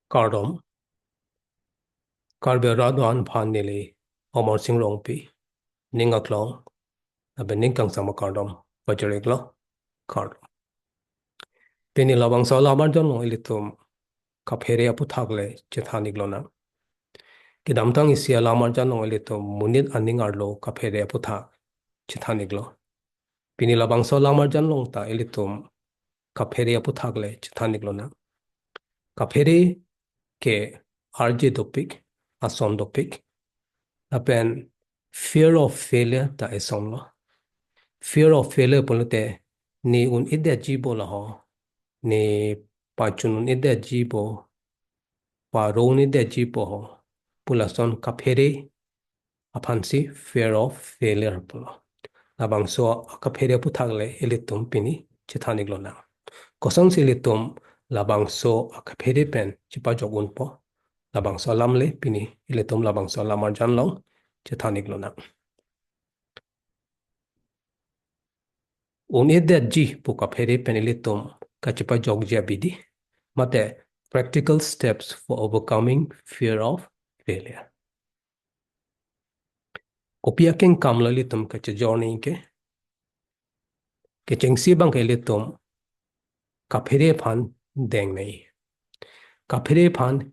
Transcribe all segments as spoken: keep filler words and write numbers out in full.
Kardom. Karbi Radon aphan neli Amarsing Rongpi, ning aklong, lapen ning kangsam akardom pajir-iklo, kardom. Pini labangso alam arjan along ilitum kaphere aputhak le chethan-iklonang. Kedamtang isi alam arjan along ilitum monit aning arlo kaphere aputhak chethan-iklo. Pini labangso alam arjan along ta ilitum kaphere aputhak le chethan-iklonang. Kaphere ke arje dopik, ason dopik, lapen fear of failure ta esonlo. Fear of failure pulote ne un-edetji bo laho, ne pachun un-edetji bo, paro un-edetji bo ho, pu lason kaphere aphansi fear of failure pulo. Labangso akaphere aputhak le ilitum pini chethan-iklonang. Kosonsi ilitum labangso akaphere pen chepajok unpo, labangso alam le pini ilitum labangso alam arjan along chethan-iklonang. Un-edetji pu kaphere pen ilitum kachepajokji abidi, mate practical steps for overcoming fear of failure. Kopi akengkam lo ilitum kachejor nangji ke? Kechengsi abang ke ilitum kaphere aphan dengnei. Kaphere aphan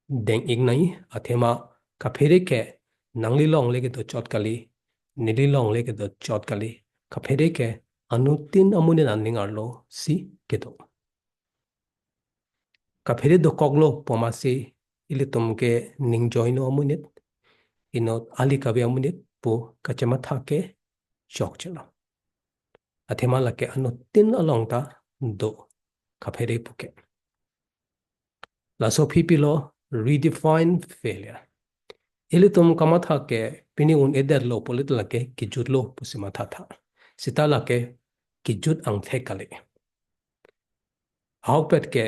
deng-iknei, athema kaphere ke nangli along le kedo chot kali, neli along le kedo chot kali. Kaphere ke anuttin amonit aning arlo si kedo. Kaphere dokoklo pu amatsi ilitum ke ning joino amonit, inut ali kave amonit pu kachematha ke chokchelo. Athema lake anuttin along ta do kaphere pu ke. Laso aphi pilo redefine failure. Ilitum kamatha ke pini un-edetlo pulote lake kejutlo pusi mathatha. Seta lake kejut angthek kali. Ahokpet ke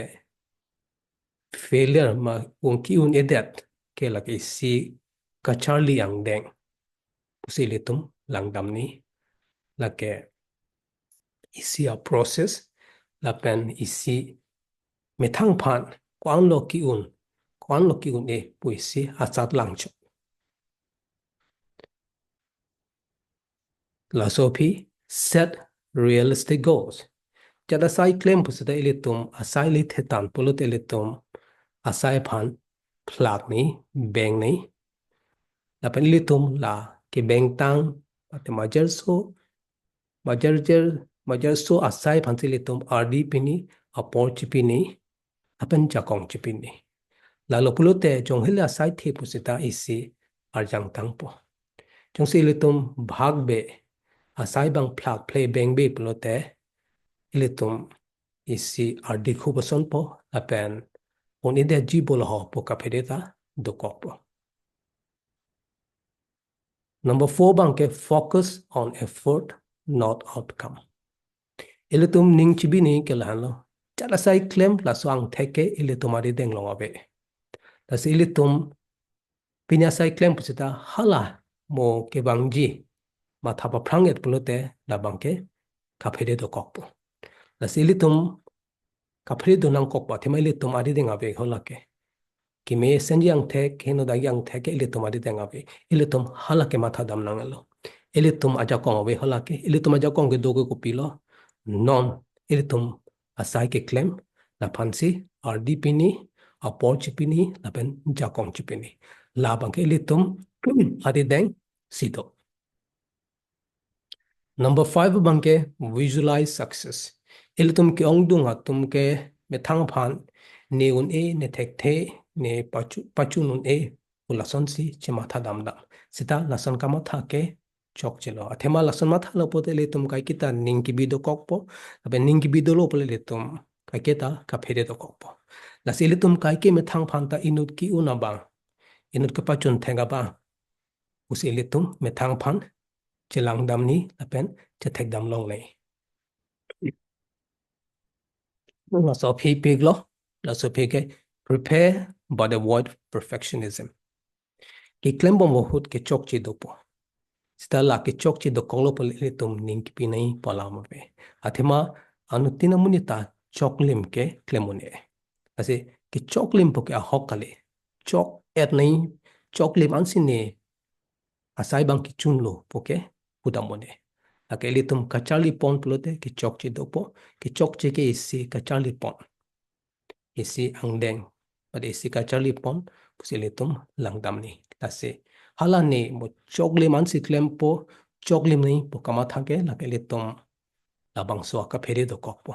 failure ma un ki-un-edet ke lake isi kacharli angdeng pusi ilitum langdamnei. Lake isi a-process lapen isi methang aphan ko-anlo ki-un, ko-anlo ki-un-e pu isi asat langchok. Laso aphi set realistic goals. Jat asai klem pusita ilitum asai le thetan pulote ilitum asai aphan phlaknei, bengnei. Lapen ilitum la kebengtang, mate majerso, majerjer, majerso asai aphansi ilitum ardi pinei, apor chipinei, lapen jakong chipinei. Lalo pulote jonghile asai the pusita isi arjang tangpo. Jongsi ilitum bhag be, asai abang phlak phle beng be pulote ilitum isi ardi khup asonpo lapen un-edetji bo laho pu kaphere ta dokokpo. Number four abang ke focus on effort, not outcome. Ilitum ning chibinei ke lahenlo. Jat asai klem laso angthek ke ilitum ari deng along ave. Lasi ilitum pini asai klem pusita hala mo kevangji matha paphrang-et pulote labang ke kaphere dokokpo. Lasi ilitum kaphere do nangkokpo, athema ilitum ari deng ave ho lake. Keme senji angthek, keheno dagi angthek ke ilitum ari deng ave. Ilitum hala ke matha dam nanglo. Ilitum ajakong ave ho lake. Ilitum ajakong kedo ke kopilo? Non ilitum asai keklem, laphansi ardi pinei, apor chipinei, lapen jakong chipinei. Labang ke ilitum ari dengsi do. Number five abang ke visualize success. Ilitum ke-ongdung atum ke methang aphan ne un-e, ne thekthe, ne pachu, pachun un-e pu lasonsi chematha damdam. Seta lason kamatha ke chokchelo. Athema lason mathalo pulote ilitum kaiketa ning kebi dokokpo. Lapen ning kebi dolo pulote ilitum kaiketa kaphere dokokpo. Lasi ilitum kaike methang aphan ta inut ke-un abang, inut kepachun thek abang pusi ilitum methang aphan chelang damnei lapen chethek dam longnei. Laso aphi pik lo, laso aphi ke prepare but avoid perfectionism. Keklem bom ahut kechokche dopo. Seta la kechokche dokoklo pulote ilitum ning kepinei pu alam ave. Athema anuttin amonit ta choklim keklem un-e. Lasi kechoklimpo ke ahok kali. Chok-et nangji, choklim ansi ne asai abang kechunlo pu ke pudam un-e. Lake ilitum kacharlipon pulote kechokche dopo, kechokche ke isi kacharlipon, isi angdeng, pada isi kacharlipon pusi ilitum langdamji. Lasi hala ne mo choklim ansi klempo, choklim nangji pu kamatha ke lake ilitum labangso akaphere dokokpo.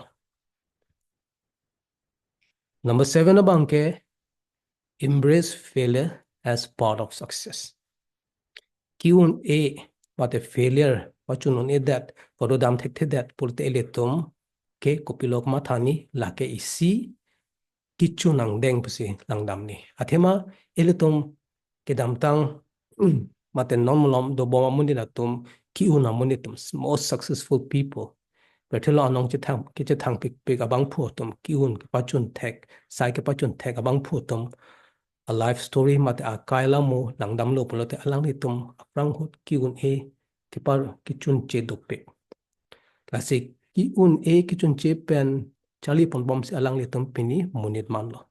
Number seven abang ke embrace failure as part of success. Ke-un-e mate failure, pachun un-edet, paro dam thekthedet pulote ilitum ke kopilo kamathani, lake isi kechun angdeng pusi langdamji. Athema ilitum kedamtang mate non malom dobom amonit atum, ke-un amonit atum, most successful people, pirthe along chethang, kechethang pikpik abangphu atum ke-un kepachun thek, sai kepachun thek abangphu atum a life story mate akai alamo langdamlo pulote alanglitum aphrang ahut ke-un-e kepar kechunche dopik. Lasi ke-un-e kechunche pen charlipon bomsi alanglitum pini monit manlo.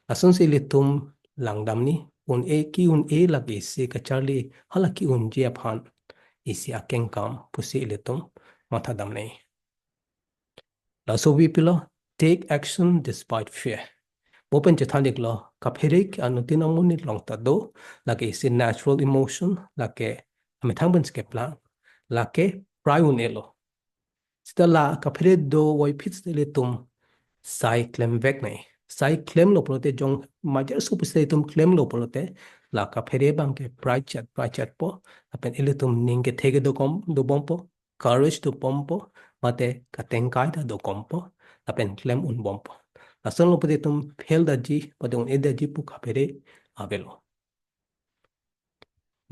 Lasonsi ilitum langdamji, un-e, ke-un-e lake isi kacharli, hala ke-unji aphan isi akengkam pusi ilitum mathadamji. Laso bi pilo, take action despite fear. Mo pen chethan-iklo, kaphere ke anuttin amonit along ta do, lake isi natural emotion, lake amethang pensi keplang, lake prai un-elo. Seta la kaphere dovoiphit seta ilitum sai klemvekji. Sai klemlo pulote, jong majar supu seta ilitum klemlo pulote, la kaphere abang ke praichet, praichetpo, lapen ilitum ning kethe ke dokom, dobompo, courage dobompo, mate katengkai ta dokompo, lapen klem unbompo. Lasonlo pulote itum fail damji, mate un-edetji pu kaphere avelo.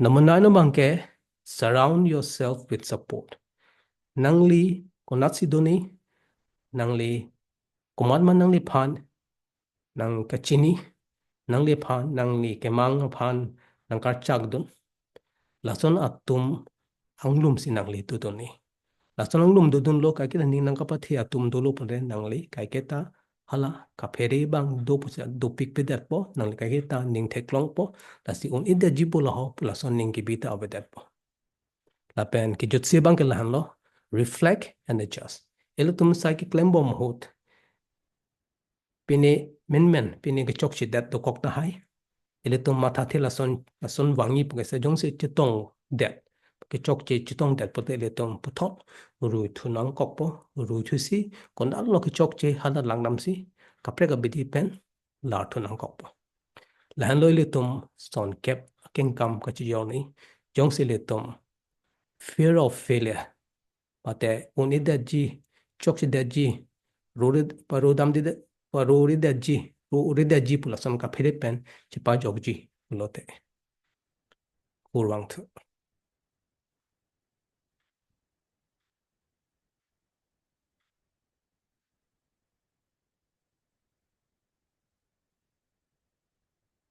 Number nine abang ke, surround yourself with support. Nangli konatsi doji, nangli komat ma nangliphan nangkachini, nangliphan, nangli kemang aphan nangkarchakdun, lason atum anglumsi nangli dodunji. Lason anglum dodunlo, kaiketa ning nangkapathe atum dolo pulote nangli kaiketa hala kaphere abang do pusi dopikpedetpo, nangli kaiketa ning theklongpo, lasi un-edetji pu lahai pu lason ning kebi ta avedetpo. Lapen kejutsi abang ke lahenlo, reflect and adjust. Ilitum sai keklembom ahut, pine menmen, pine kechokchedet dokok tahai, ilitum mathathe lason, lason vangji pu ke seta jongsi chetongdet, kechokche chetongdet pulote ilitum puthot ruithu nangkokpo, ruithusi konatlo kechokche hala langdamsi kaprek abidi pen larthu nangkokpo. Lahenlo ilitum sonkep akengkam kachijorji, jongsi ilitum fear of failure, mate un-edetji, chokchedetji, rore, paro damdedet, paroridetji, roridetji pu lason kaphere pen chepajokji pulote. Kurvangthu.